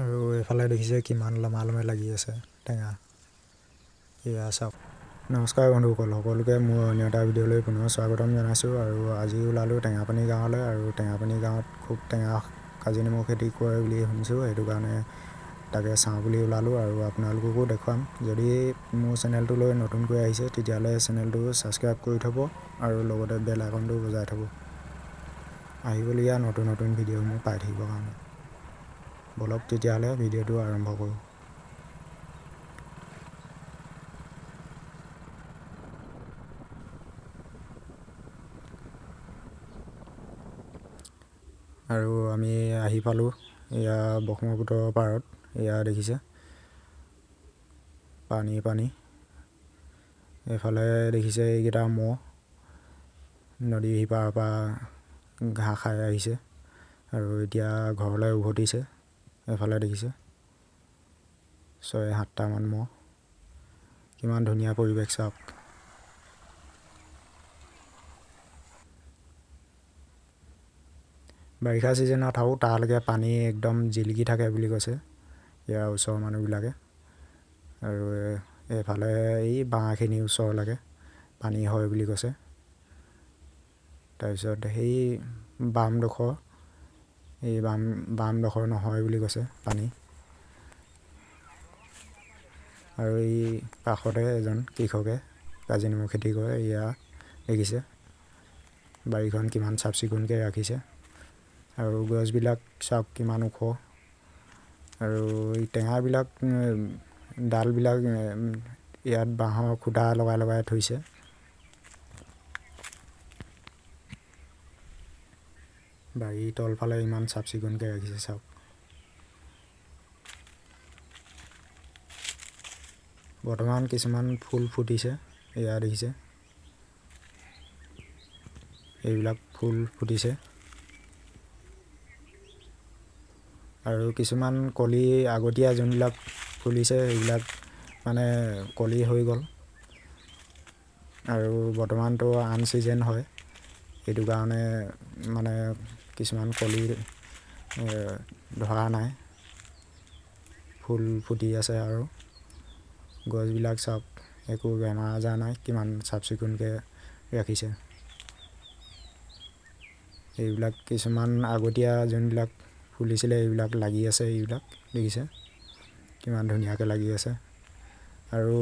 আৰু এইফালে দেখিছে কিমান লমা লমে লাগি আছে টেঙা। এয়া চাওক। নমস্কাৰ বন্ধুসকল, সকলোকে মোৰ অন্য এটা ভিডিঅ'লৈ পুনৰ স্বাগতম জনাইছোঁ। আৰু আজি ওলালোঁ টেঙাপানী গাঁৱলৈ। আৰু টেঙাপানী গাঁৱত খুব টেঙা কাজি নেমু খেতি কৰে বুলি শুনিছোঁ, সেইটো কাৰণে তাকে চাওঁ বুলি ওলালোঁ আৰু আপোনালোককো দেখুৱাম। যদি মোৰ চেনেলটোলৈ নতুনকৈ আহিছে তেতিয়াহ'লে চেনেলটো ছাবস্ক্ৰাইব কৰি থ'ব আৰু লগতে বেল আইকনটো বজাই থ'ব, আহিবলগীয়া নতুন নতুন ভিডিঅ'সমূহ পাই থাকিবৰ কাৰণে। ব'লক তেতিয়াহ'লে ভিডিঅ'টো আৰম্ভ কৰোঁ। আৰু আমি আহি পালোঁ এয়া ব্ৰহ্মপুত্ৰৰ পাৰত। এয়া দেখিছে পানী পানী। এইফালে দেখিছে এইকেইটা ম'হ নদীৰ সিপাৰৰ পৰা ঘাঁহ খাই আহিছে আৰু এতিয়া ঘৰলৈ উভতিছে। এইফালে দেখিছে 6-7টামান ম'হ। কিমান ধুনীয়া পৰিৱেশ চাওক। বাৰিষা ছিজনত আৰু তালৈকে পানী একদম জিলিকি থাকে বুলি কৈছে ইয়াৰ ওচৰৰ মানুহবিলাকে। আৰু এইফালে এই বাঁহখিনিৰ ওচৰলৈকে পানী হয় বুলি কৈছে। তাৰপিছত সেই বামডোখৰ, এই বামডোখৰ নহয় বুলি কৈছে পানী। আৰু এই কাষতে এজন কৃষকে কাজি নেমু খেতি কৰে। এয়া দেখিছে বাৰীখন কিমান চাফ চিকুণকৈ ৰাখিছে। আৰু গছবিলাক চাওক কিমান ওখ। আৰু এই টেঙাবিলাক ডালবিলাক ইয়াত বাঁহৰ খুঁটা লগাই লগাই থৈছে। বাৰীৰ তলফালে ইমান চাফ চিকুণকৈ ৰাখিছে চাওক। বৰ্তমান কিছুমান ফুল ফুটিছে, এয়া দেখিছে এইবিলাক ফুল ফুটিছে। আৰু কিছুমান কলি আগতীয়া যোনবিলাক ফুলিছে সেইবিলাক মানে কলি হৈ গ'ল। আৰু বৰ্তমানতো আন ছিজন হয়, সেইটো কাৰণে মানে কিছুমান কলি ধৰা নাই, ফুল ফুটি আছে। আৰু গছবিলাক চাওক, একো বেমাৰ আজাৰ নাই, কিমান চাফ চিকুণকৈ ৰাখিছে। এইবিলাক কিছুমান আগতীয়া যোনবিলাক ফুলিছিলে এইবিলাক লাগি আছে, এইবিলাক দেখিছে কিমান ধুনীয়াকৈ লাগি আছে। আৰু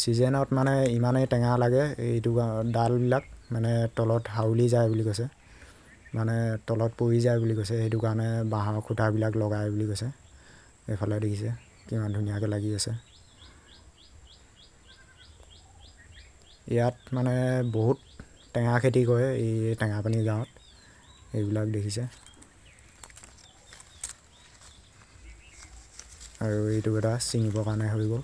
ছিজনত মানে ইমানেই টেঙা লাগে, এইটো ডালবিলাক মানে তলত হাউলি যায় বুলি কৈছে, মানে তলত পৰি যায় বুলি কৈছে। সেইটো কাৰণে বাঁহৰ খুঁটাবিলাক লগায় বুলি কৈছে। এইফালে দেখিছে কিমান ধুনীয়াকৈ লাগি আছে। ইয়াত মানে বহুত টেঙা খেতি কৰে এই টেঙাপানী গাঁৱত, এইবিলাক দেখিছে। আৰু এইটো এটা ছিঙিবৰ কাৰণে হৈ গ'ল।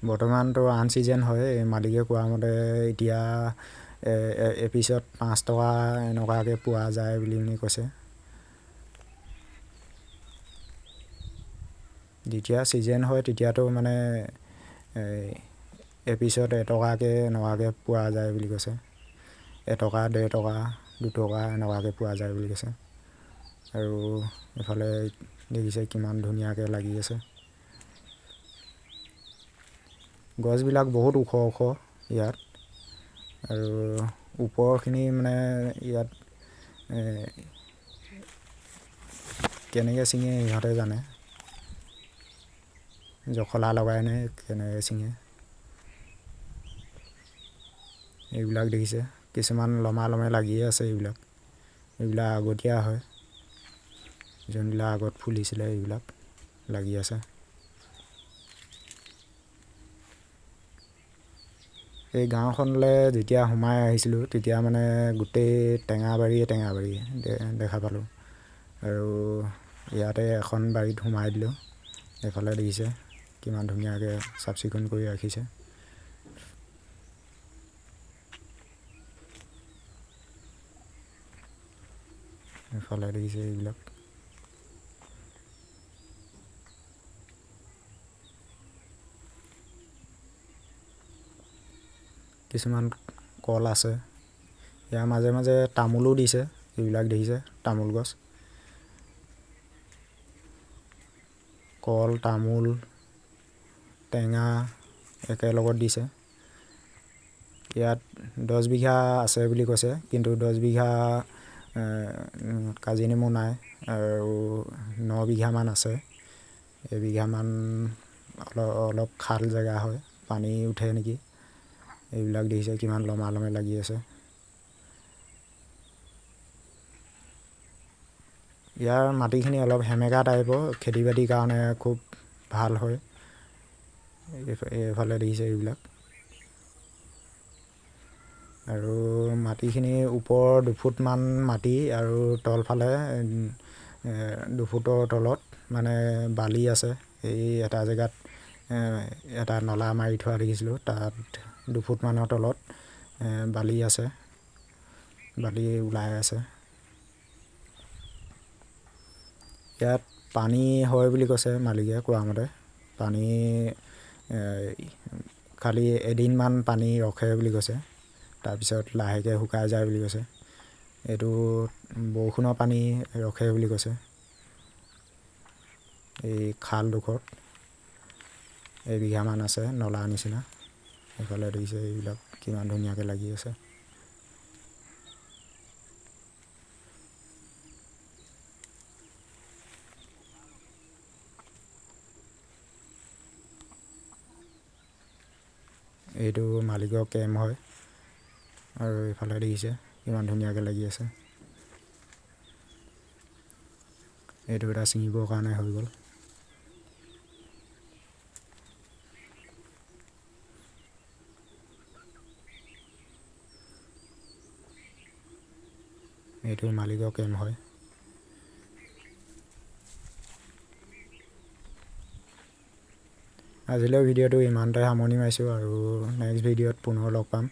বৰ্তমানতো আন ছিজন হয়, এই মালিকে কোৱা মতে এতিয়া এপিছত 5 টকা এনেকুৱাকৈ পোৱা যায় বুলি পিনি কৈছে। যেতিয়া ছিজন হয় তেতিয়াতো মানে এপিছত 1 টকাকৈ এনেকুৱাকৈ পোৱা যায় বুলি কৈছে। 1 টকা, 1.5 টকা, 2 টকা এনেকুৱাকৈ পোৱা যায় বুলি কৈছে। আৰু এইফালে দেখিছে কিমান ধুনীয়াকৈ লাগি আছে। গছবিলাক বহুত ওখ ওখ ইয়াত। আৰু ওপৰখিনি মানে ইয়াত কেনেকৈ ছিঙে সিহঁতে জানে, জখলা লগাই নে কেনেকৈ ছিঙে। এইবিলাক দেখিছে কিছুমান লমা লমে লাগিয়ে আছে। এইবিলাক এইবিলাক আগতীয়া হয়, যোনবিলাক আগত ফুলিছিলে এইবিলাক লাগি আছে। এই গাঁওখনলৈ যেতিয়া সোমাই আহিছিলোঁ তেতিয়া মানে গোটেই টেঙাবাৰীয়ে টেঙাবাৰী দেখা পালোঁ। আৰু ইয়াতে এখন বাৰীত সোমাই দিলোঁ। এইফালে দেখিছে কিমান ধুনীয়াকৈ চাফ চিকুণ কৰি ৰাখিছে। এইফালে দেখিছে এইবিলাক। কিছুমান কল আছে। ইয়াৰ মাজে মাজে তামোলো দিছে, এইবিলাক দেখিছে তামোল গছ, কল, তামোল, টেঙা একেলগত দিছে। ইয়াত 10 বিঘা আছে বুলি কৈছে, কিন্তু 10 বিঘা কাজি নেমু নাই আৰু 9 বিঘামান আছে। এবিঘামান অলপ খাল জেগা হয়, পানী উঠে নেকি। এইবিলাক দেখিছে কিমান লমা লমে লাগি আছে। ইয়াৰ মাটিখিনি অলপ সেমেকা টাইপৰ, খেতি বাতিৰ কাৰণে খুব ভাল হয়। এইফালে দেখিছে এইবিলাক। আৰু মাটিখিনি ওপৰৰ 2 ফুটমান মাটি আৰু তলফালে 2 ফুটৰ তলত মানে বালি আছে। এই এটা জেগাত এটা নলা মাৰি থোৱা দেখিছিলোঁ, তাত 2 ফুটমানৰ তলত বালি আছে, বালি ওলাই আছে। ইয়াত পানী হয় বুলি কৈছে মালিকে কোৱা মতে। পানী খালি এদিনমান পানী ৰখে বুলি কৈছে, তাৰপিছত লাহেকৈ শুকাই যায় বুলি কৈছে। এইটো বৰষুণৰ পানী ৰখে বুলি কৈছে। এই খালডোখৰত এবিঘামান আছে নলা নিচিনা। এইফালে দেখিছে এইবিলাক কিমান ধুনীয়াকৈ লাগি আছে। এইটো মালিকৰ কেম্প হয়। আৰু এইফালে দেখিছে কিমান ধুনীয়াকৈ লাগি আছে। এইটো এটা ছিঙিবৰ কাৰণে হৈ গ'ল। এইটো মালিকৰ কেম্প হয়। আজিলৈ ভিডিঅ'টো ইমানতে সামৰণি মাৰিছোঁ আৰু নেক্সট ভিডিঅ'ত পুনৰ লগ পাম।